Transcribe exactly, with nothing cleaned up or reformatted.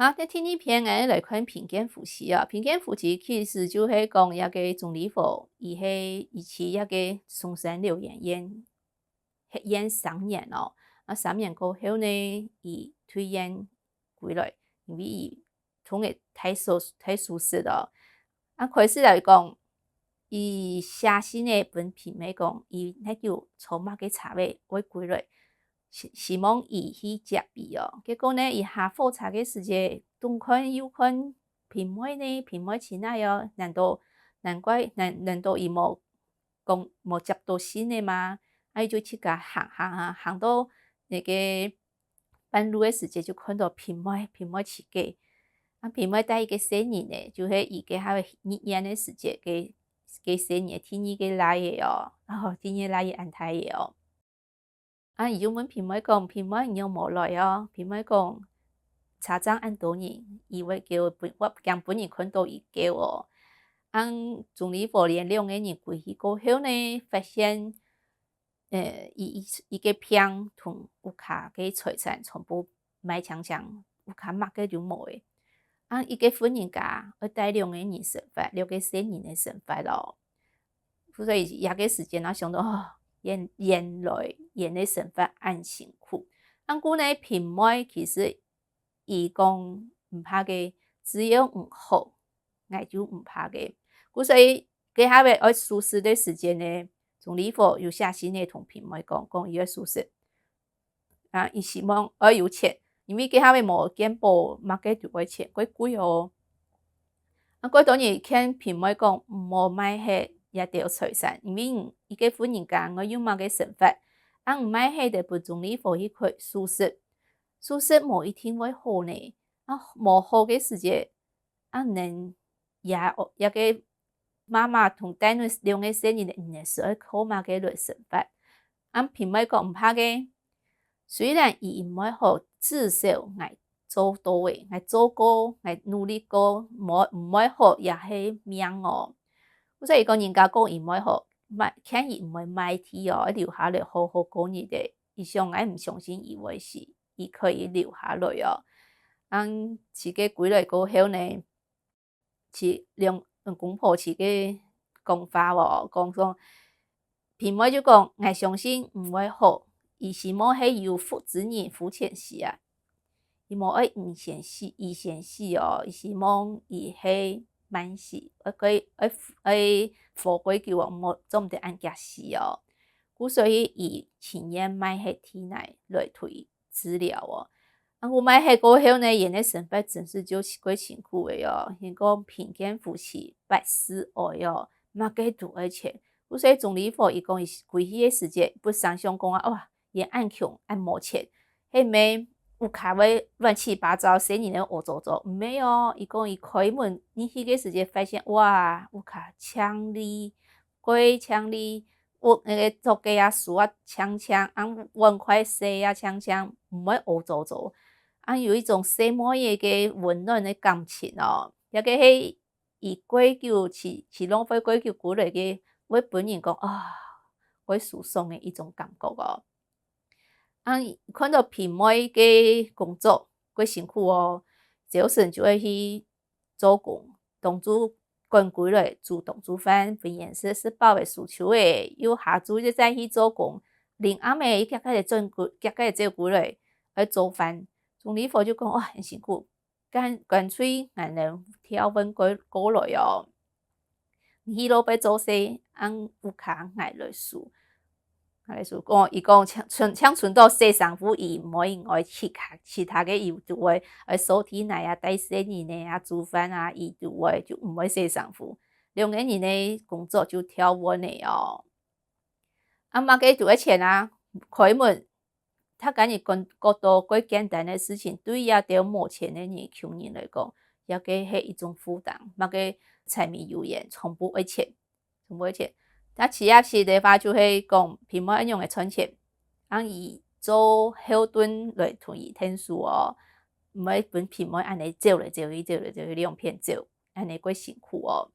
啊，該第二篇𠊎來看貧賤夫妻啊。貧賤夫妻其實就係講這个鍾理和，佢係，佢去這个松山療養院，歇院三年哦。啊，三年過後呢，佢退院歸來，因為佢當然大手，大手術哦。啊，開始來講，佢寫信仔分平妹講，佢哪久坐麼个車仔會歸來，希，希望佢去接佢哦。結果呢，佢下火車个時節，東看右看，平妹呢？平妹在哪哦？難道，難怪，難，難道佢無講，無接到信仔嗎？啊，佢就自家行行行，行到該个半路个時節，就看到平妹，平妹在該。啊，平妹帶一个細人仔，就係佢該下入院个時節，該，該細人仔第二个倈仔哦，哦，第二个倈仔恁大仔哦。啊，佢就問平妹講：「平妹，你仰無來哦？」平妹講：「車站恁多人，佢會噭，分，𠊎驚分人看到佢噭哦。」啊，鍾理和連兩个人歸去過後呢，發現，呃，佢，佢，佢个病同屋下个財產全部賣淨淨，屋下麼个就無了。啊，一个婦人家愛帶兩个人生活，兩个細人仔生活咯。所以這个時節啊，想到，哦，原，原來，原來生活恁辛苦。啊，故呢，平妹其實佢講毋怕个，只要你好，𠊎就毋怕个。故所以，該下仔愛手術个時節呢，鍾理和有寫信仔同平妹講，講佢愛手術。啊，佢希望愛有錢，因為該下仔無健保，麼个都愛錢，過貴哦。啊，過當然勸平妹講，毋好賣忒這兜財產，因為你一个婦人家，愛用麼个生活？啊，你賣忒仔分鍾理和去開手術，手術無一定會好呢。啊，無好个時節，啊，你這，這个媽媽同帶你兩个細人仔，你係愛靠麼个來生活？啊，平妹講毋怕个，雖然佢毋會好，至少𠊎做到了，𠊎做過，𠊎努力過，無，毋會好也係命哦。所以講人家講佢毋會好，賣，勸佢毋會賣地哦，愛留下來好好過日仔。佢想，𠊎毋相信佢會死，佢可以留下來哦。啊，自家歸來過後呢， 佢兩，嗯，公婆自家講話哦，講講，平妹就講，𠊎相信毋會好，佢希望係有福之人夫前死啊。佢無愛佢先死，佢先死哦，佢希望佢係慢死，愛，愛，愛活過久哦，無，做毋得恁遽死哦。故所以佢情願賣忒地泥來退 治療哦。啊，故賣忒過後呢，佢个生活真實就過辛苦了哦。人講貧賤夫妻百事哀哦，麼个都愛錢。故所鍾理和佢講佢歸去个時節，本成想講啊，哇，佢恁窮，恁無錢，係毋係屋下會亂七八糟，細人仔屙糟糟？毋係哦，佢講佢開門入去个時節，發現，哇，屋下淨俐， 過淨俐，屋，該个桌仔啊、書啊淨淨，啊，碗筷洗啊淨淨，毋會屙糟糟，啊，有一種細妹仔个溫暖个感情哦。這个係佢過久，自，自浪費過久歸來个，會分人講，啊，會舒爽个一種感覺哦。啊，看到平妹个工作，過辛苦哦，朝晨就愛去 做工，當晝趕歸來煮當晝飯，分佢食，食飽仔收揫仔，又下晝又再去做工，臨暗仔佢遽遽仔轉歸，遽遽仔走歸來，愛做飯。鍾理和就講，哇，恁辛苦，乾，乾脆𠊎等調換過，過來哦。你去路背做事，恁屋下𠊎來收。 𠊎來收，講，佢講，淨，淨，淨伸到洗衫褲，佢毋會，佢愛其他，其他个佢都會，愛掃地泥啊、帶細人仔啊、煮飯啊，佢都會，就毋會洗衫褲。兩个人个工作就調換了哦。啊，麼个都愛錢啊，開門，逐家人講，講到過簡單个事情，對這兜無錢个人、窮人來講，這个係一種負擔，麼个柴米油鹽，全部愛錢。 全部愛錢。啊，企業式个話就係講，平妹仰仔賺錢，啊，佢做後盾來同佢𢯭手哦，毋會分平妹恁仔走來走去，走來走去，兩片走，恁仔過辛苦哦。